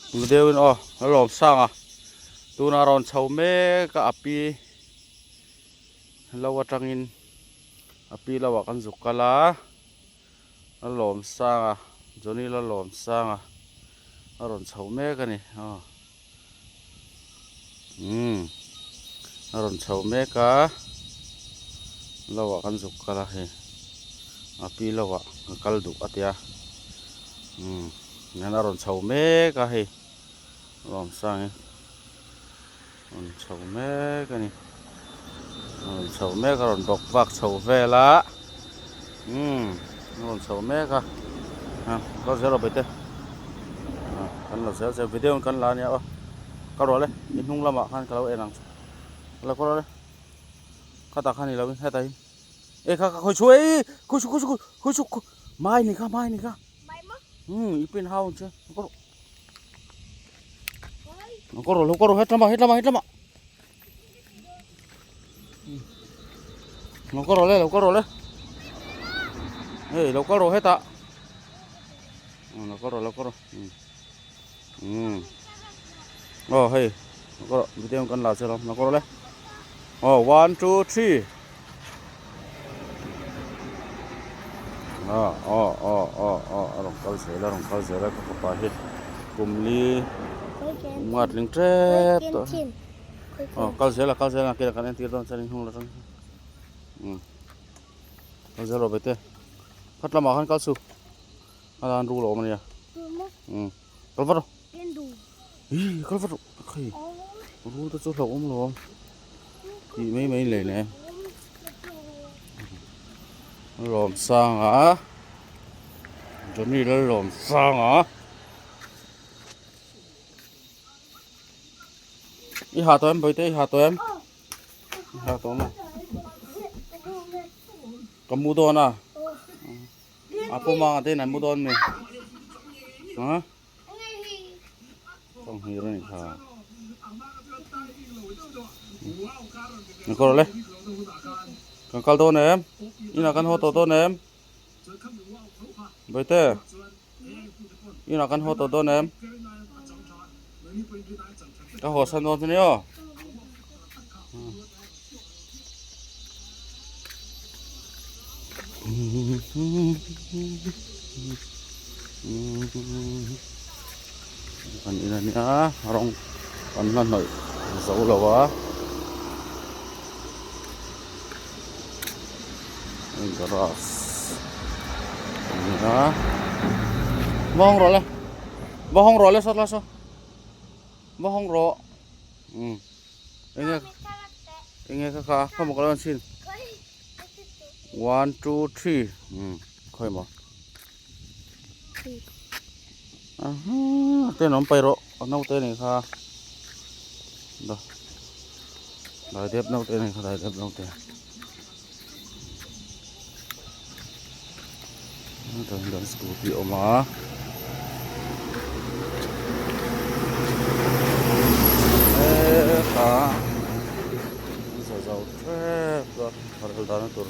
Hmu deuhin aw a lawm sang a tunah a rawn chho mek a a pi lo atangin a pi lo ah kan zuk kal a a lawm sang a Johnny la lawm sang a a rawn chho mek a ni aw umm a rawn chho mek a lo ah kan zuk kal a hei a pi lo ah ka kal duh a tia umm hian a rawn chho mek a hei lawm sang in rawn chho mek a ni a rawn chho mek a rawn bawk vak chho vel a umm a rawn chho mek a kal zel rawh bete kan la zel zel video in kan la ania aw ka rual e i hnung lamah khan ka lo en ang che la ka rual e khatah khan i lo in hetah hi e kha kha khawi chhu ei khawi chhu khawi chhu khawi chhu mai ni kha mai ni kha umm i pin hau ang che ka rawh ka rawh lo ka rawh hetlama hetlama hetlama lo kal rawh le lo kal rawh le hei lo kal rawh hetah lo kal rawh lo kal rawh umm aw hei lo kal rawh video kan la che lo lo kal rawh le aw one two three aw aw aw aw aw a rawn kal zel a rawn kal zel a ka fapa hi kum li kum nga tling tep tawh. Aw kal zel a kal zel a kila kan entir dawn chuan in hnung la tang umm kal zel rawh bete khat lamah khan kal suh a dan rul a awm ania umm kal vat rawh ih kal vat rawh khai rul te chu hlauh awm lo awm tih mai mai lei leh lawm sang a Johnny Lalawm sang a. I ha tawh em bawihte i ha tawh em i ha tawh maw ka mu dawn a a pawm ang te in an mu dawn mi ha tawng hlir a ni kha ni kawr le kan kal dawn em inah kan haw tawh dawn em bawihte. Inah kan haw tawh dawn em? Ka haw san dawn chu ni aw. Kan in a nia rawng kan la hnawih zo lo a. Grass a ni a va hawng rawh le va hawng rawh le sawt la saw va hawng rawh umm enge enge kha kha khaw maw ka lo en chhin one two three umm khawi maw ten awm pai rawh a naute a nih kha daidep naute a nih kha daidep naute hetah hian scooty a awm a hetah za zo tep a rel dahna tur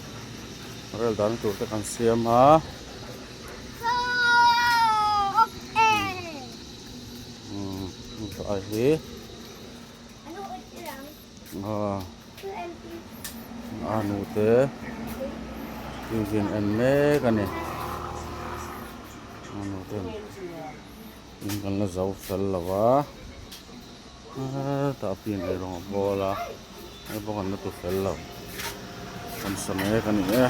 rel dahna tur te kan siam a. Ai hi a nu te tuizin en mek a ni a nu ten in kan la zo fel lo va hetah pin ei rawng a bawl a hei pawh kan la ti fel lo kan sa mek a ni e.